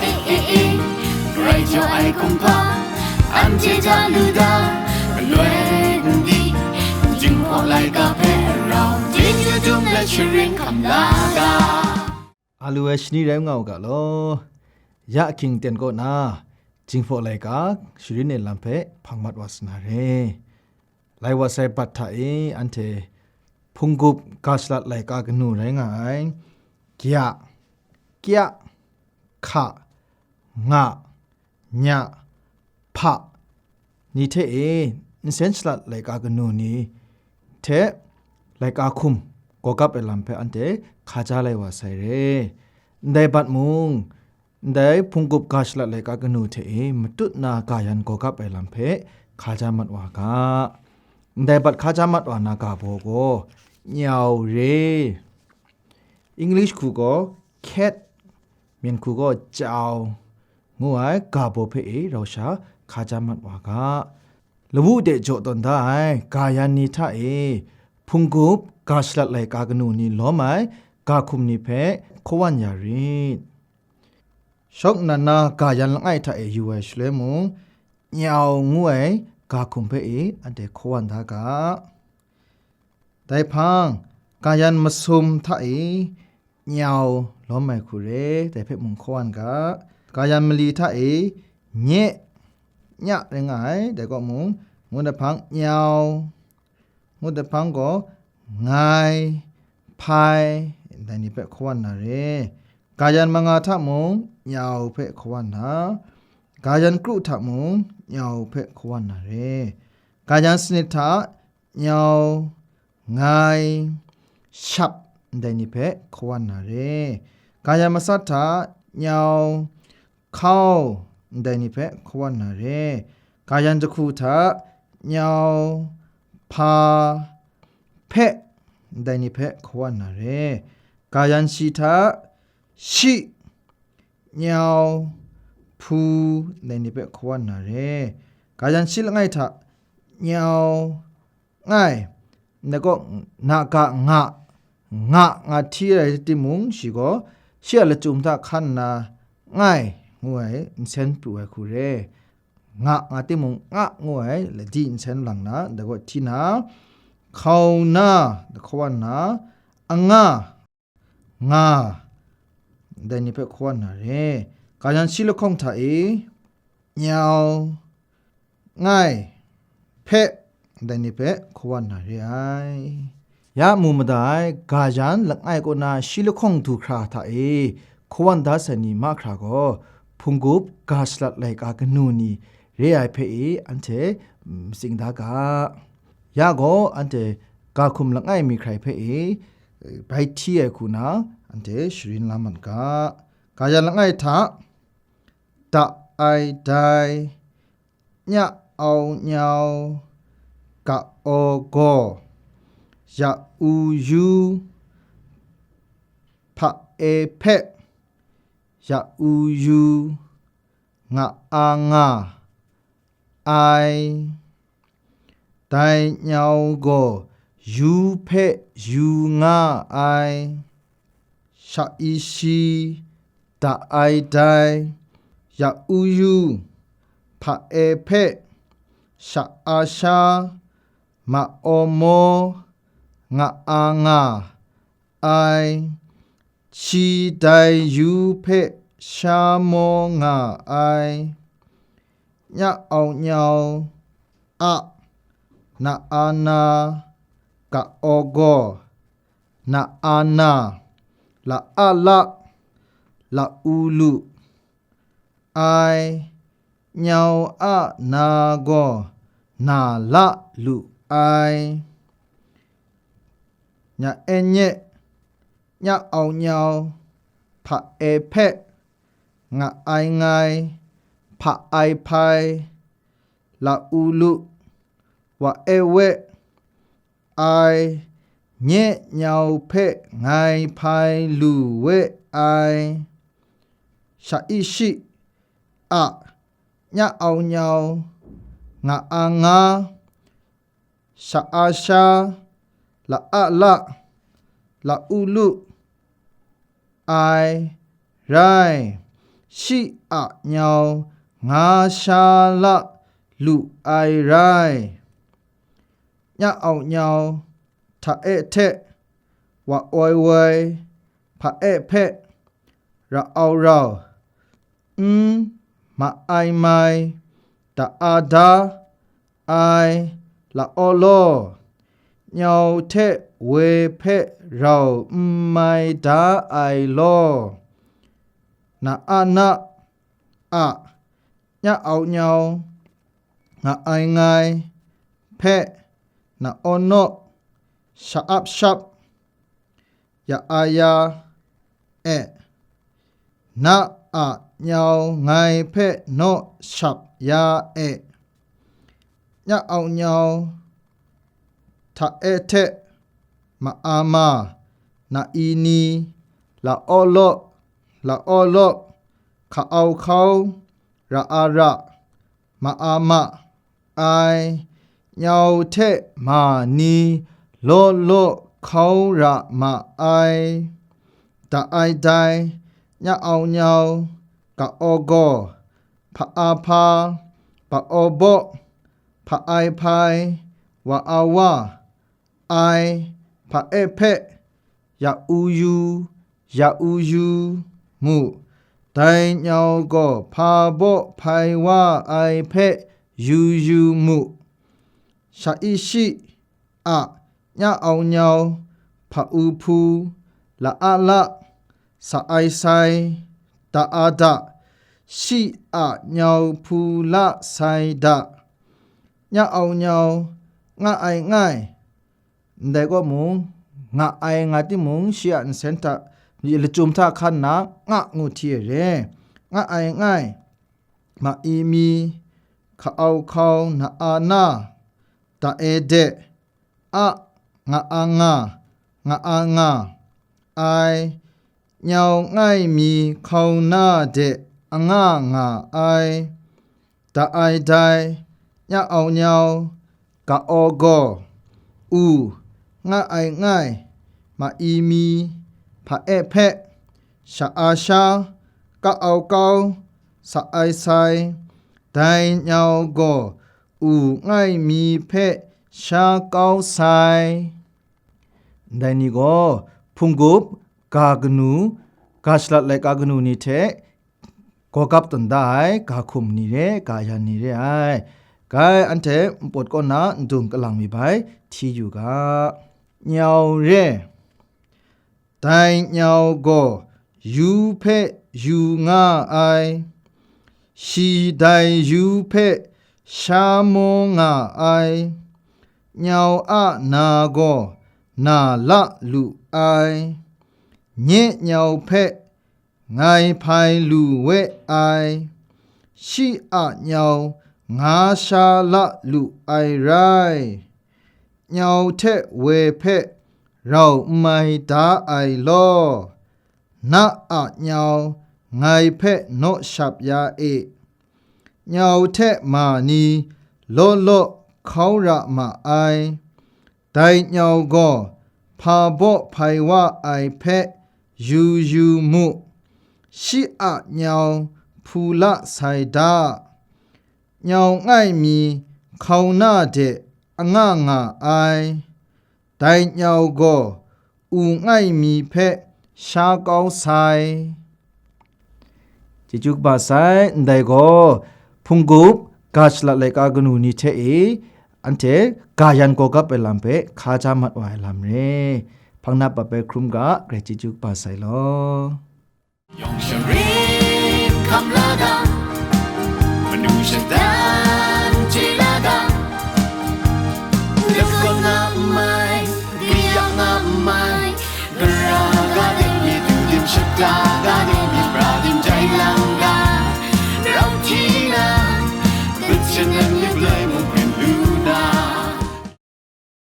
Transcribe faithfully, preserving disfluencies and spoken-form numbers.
E, e, e, grai jaw ai kumhpa, anhte ja lu da, galoi n di, Jinghpaw laika hpe rau, Jinghpaw dum let sharin hkam la ga. A lu ai shani rai nga u ga law, ya ahkying ten kaw na, Jinghpaw laika sharin ai lam hpe hpang mat wa sa na re. Lai wa sai bat hta e anhte hpunggup ga shalat laika kanu rai nga ai, gya, kya, hka, nga, nya, hpa ni hte e nsen shalat laika kanu ni hte laika hkum gawgap ai lam hpe anhte hka ja lai wa sai re. Ndai bat mung, ndai hpunggup ga shalat laika kanu hte e matut na ga yan gawgap ai lam hpe hka ja mat wa ga. Ndai bat hka ja mat wa na ga baw gaw, nyau re, English hku gaw cat, myen hku gaw jau, ngu ai ga baw hpe e rau sha hka ja mat wa ga. Lawu de jaw tawn da ai ga yan ni hta e hpunggup ga shalat laika kanu ni lawm ai ga hkum ni hpe hkawan ya rit. Shawk nnan na ga yan langai hta e yu ai shaloi mung, nyau ngu ai ga hkum hpe e anhte hkawan da ga. Dai hpang, ga yan masum hta e nyau lawm ai hku re, dai hpe mung hkawan ga. Ga yan mali hta e nye, nya rai nga ai, dai kaw mung, ngut ai hpang nyau, ngut ai hpang gaw ngai, hpai, dai ni hpe hkawan na re. Ga yan manga hta mung nyau hpe hkawan na, ga yan kru hta mung nyau hpe hkawan na re. Ga yan sanit hta nyau, ngai, shap, ndai ni hpe hkawan na re. Ga yan matsat hta nyau, hkau, ndai ni hpe hkawan na re. Ga yan jahku hta nyau, hpa, hpe, ndai ni hpe hkawan na re. Ga yan shi hta shi, nyau, hpu, ndai ni hpe hkawan na re. Ga yan shi langai hta nyau, ngai, ndai kaw, na ga nga, nga, nga hti rai timung, shi gaw, shi a lachyum hta hkan nna, ngai, ngu ai nsen pru ai hku re. Nga, nga timung, nga, ngu ai ladi nsen lang na, ndai kaw hti na, hkau na, da hkawan na, anga, nga, ndai ni hpe hkawan na re. Ga yan shi lahkawng hta e, nyau, ngai, hpe, ndai ni hpe hkawan na re ai. Ya mu mada ai, ga yan langai kaw na shi lahkawng du hkra hta e hkawan da sai ni mahkra gaw, hpunggup ga shalat laika kanu ni re ai hpe e anhte, mm, matsing da ga. Ya gaw, anhte ga hkum langai mi hkrai hpe e, bai hti ai hku na, anhte sharin la mat ga. Ga yan langai hta, da ai dai, nya au nyau, ga aw gaw, ya u yu, hpa e hpe, ya u yu, nga a nga, ai. Dai nyau gaw yu hpe yu nga ai. Sha i shi, da ai dai, ya u yu, hpa e hpe, sha a sha, ma aw maw, nga a nga, ai, shi dai yu hpe sha maw nga ai, nya au nyau, a, na a na, ga aw gaw, na a na, la a la, la u lu, ai, nyau a na gaw na la lu ai. Nya e nye, nya au nyau, hpa e hpe, nga ai ngai, hpa ai hpai, la u lu, wa e we, ai, nye nyau hpe ngai hpai lu we ai. Sha i shi, a, nya au nyau, nga a nga, sha a sha, la a la, la u lu, ai, rai, shi a nyau nga sha la lu ai rai. Nya au nyau, hta e hte, wa oi woi, hpa e hpe, ra au rau, n, ma ai mai, da a da, ai, la aw law, nyau hte we hpe rau n mai da ai law, na a na, a, nya au nyau, nga ai ngai, hpe, na aw naw, sha ap shap, ya a ya, e, na a nyau ngai hpe naw shap ya e. Nya au nyau, hta e hte, ma a ma, na i ni, la aw law, la aw law, hka au hkau, ra a ra, ma a ma, ai, nyau hte ma ni law law hkau ra ma ai. Da ai dai, nya au nyau, ga aw gaw, hpa a hpa, ba aw baw, hpa ai hpai, wa a wa, ai, hpa e hpe, ya u yu, ya u yu, mu. Dai nyau gaw hpa baw hpai wa ai hpe yu yu mu. Sha i shi, a, nya au nyau, hpa u hpu, la a la, sa ai sai, da a da, shi a nyau hpu la sai da, nya au nyau, nga ai ngai, ndai kaw mung, nga ai nga timung, shi a nsen hta, lachyum hta hkan nna, nga ngu hti ai re. Nga ai ngai, ma i mi, hka au hkau, na a na, da e de, a, nga a nga, nga a nga, ai, nyau ngai mi hkau na de anga nga ai, da ai dai, nya au nyau, ga aw gaw, u, nga ai ngai, ma i mi, hpa e hpe, sha a sha, ka au kau, sa ai sai, dai nyau gaw, u ngai mi hpe sha kau sai. Ndai ni gaw hpunggup, ga kanu, ga shalat laika kanu ni hte gaw gap tawn da ai, ga hkum ni re, ga yan ni re ai. Gai anhte npawt kaw na ndung kalang mi bai hti yu ga. Nyau re. Dai nyau gaw yu hpe yu nga ai, shi dai yu hpe sha maw nga ai, nyau a na gaw na la lu ai, nye nyau hpe ngai hpai lu we ai, shi a nyau nga sha la lu ai rai. Nyau hte we hpe rau n mai da ai law, na a nyau ngai hpe naw shap ya e. Nyau hte ma ni law law hkau ra ma ai. Dai nyau gaw hpa baw hpai wa ai hpe yu yu mu, shi a nyau hpu la sai da. Nyau ngai mi hkau na de anga nga ai, dai nyau gaw u ngai mi hpe sha kau sai. Chyeju kaba sai, ndai gaw hpunggup ga shalat laika kanu ni hte e, anhte ga yan gaw gap ai lam hpe hka ja mat wa ai lam re. Hpang na pap ai hkrum ga, grai chyeju kaba sai law. Yawng sharin hkam la ga, manu shadan chye la ga, lap kaw na n mai, kayang na n mai, gara ga de mi, du dim shata ga de mi, pra dim jai lang ga, rau hti na, bit shin na